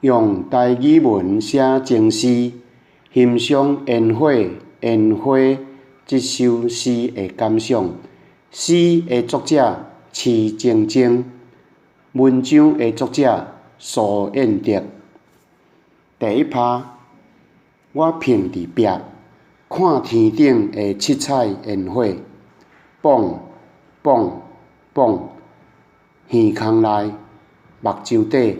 用台語文寫情詩，欣賞煙火煙花這首詩的感想。詩的作者徐晶晶，文章的作者蘇燕德。第一拍，我憑佇壁看天頂的七彩煙火，嘣嘣嘣，耳空內、目睭底，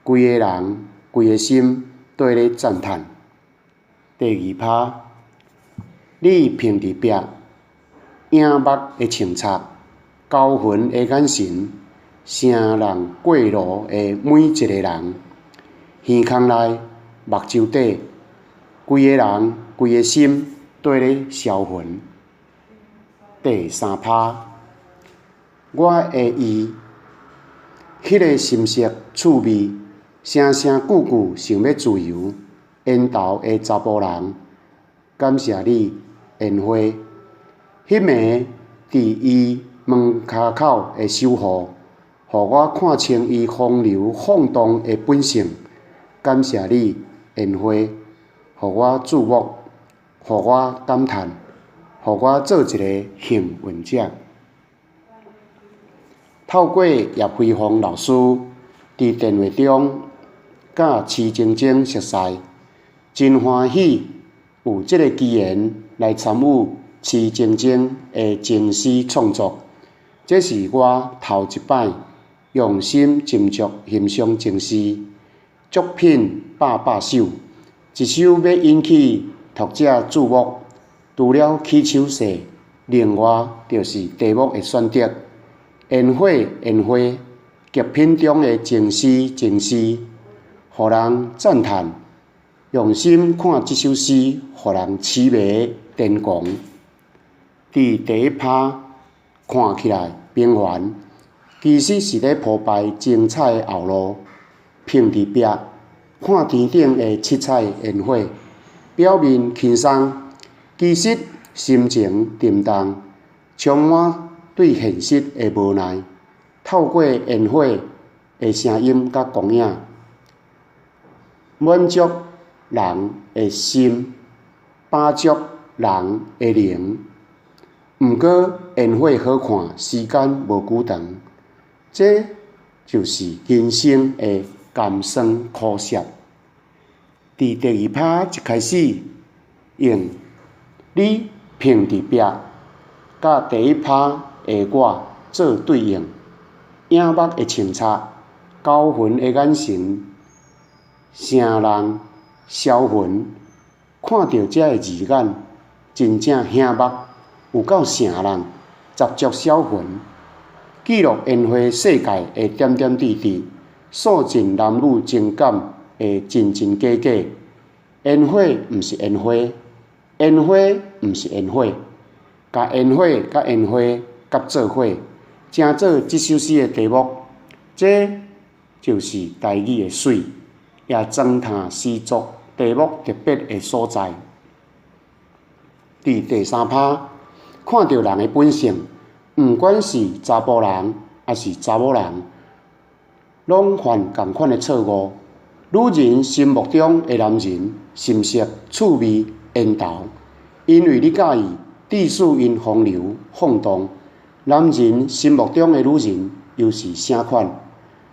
規个人、規个心綴咧讚嘆。第二拍，你憑佇壁，影目的穿插，交魂的眼神，城人過路的每一個人，耳空內、目睭底，規个人、規个心綴咧銷魂。第三拍，我的伊，彼个深色趣味，聲聲句句想欲自由，緣投的查埔人，感謝你煙花。彼暝佇伊門跤口的守護，予我看清伊風流放蕩的本性。感謝你煙花，予我注目，予我感嘆，予我做一个幸運者。透過葉飛鳳老師佇電話中佮徐晶晶熟似，真歡喜有這个機緣來參與徐晶晶的情詩創作。這是我頭一擺用心斟酌欣賞情詩作品百百首，一首欲引起讀者注目，除了起手勢，另外就是題目的選擇。煙火煙花，極品中的情詩情詩，予人讚嘆。用心看這首詩，予人痴迷癲狂。佇第一拍看起來平凡，其實是咧鋪排精彩的後路。憑佇壁看天頂的七彩煙火，表面輕鬆，其實心情沉重，充滿對現實的無奈。透過煙火的聲音佮光影，滿足人的心，飽足人的靈。毋過煙火好看，時間無久長，這就是人生的甘酸苦澀。佇第二拍一開始，用你憑佇壁，佮第一拍的我做對應，影目的穿插，交魂的眼神，城人銷魂，看著這个字眼，真正耳目有夠城人，十足銷魂，記錄煙花世界的點點滴滴，訴盡男女情感的真真假假。煙火毋是煙花，煙花毋是煙火，共煙火佮煙花合做伙，成做這首詩的題目。這就是台語的媠，也裝歃詩作題目特別的所在。佇第三拍，看著人的本性，毋管是查埔人抑是查某人，攏犯仝款的錯誤。女人心目中的男人，深色趣味緣投，因為你佮意，致使𪜶風流放蕩。男人心目中的女人又是啥款？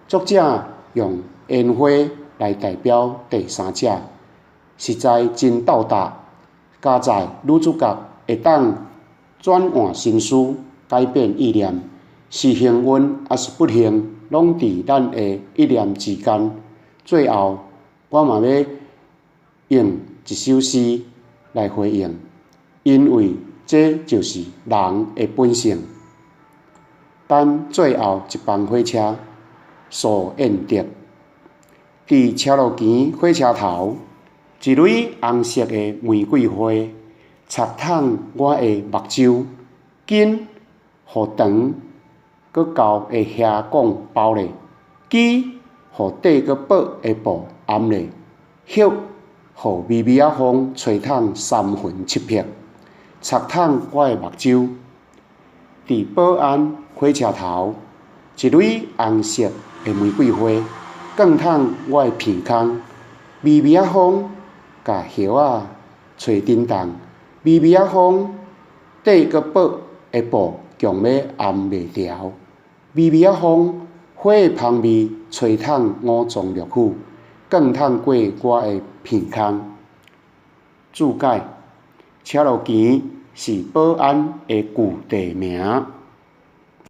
作者用煙花來代表第三者，實在真鬥搭。佳哉女主角會當轉換心思，改變意念，是幸運抑是不幸，攏佇咱的一念之間。最後，我嘛欲用一首詩來回應，因為這就是人的本性。等最後一班火車，蘇燕德。佇車路墘火車頭，一蕊紅色的玫瑰花，插痛我的目睭，緊予長閣厚的霞管包咧，枝予短閣薄的布掩咧，葉予微微仔風吹痛三魂七魄，插痛我的目睭。佇保安火車頭，一蕊紅色的玫瑰花，摃迵我的鼻空。微微仔風，共葉仔吹振動。微微仔風，綴閣薄的布強欲掩袂牢。微微仔風，花的芳味吹迵五臟六腑，摃迵過我的鼻空。注解：車路墘是保安的舊地名。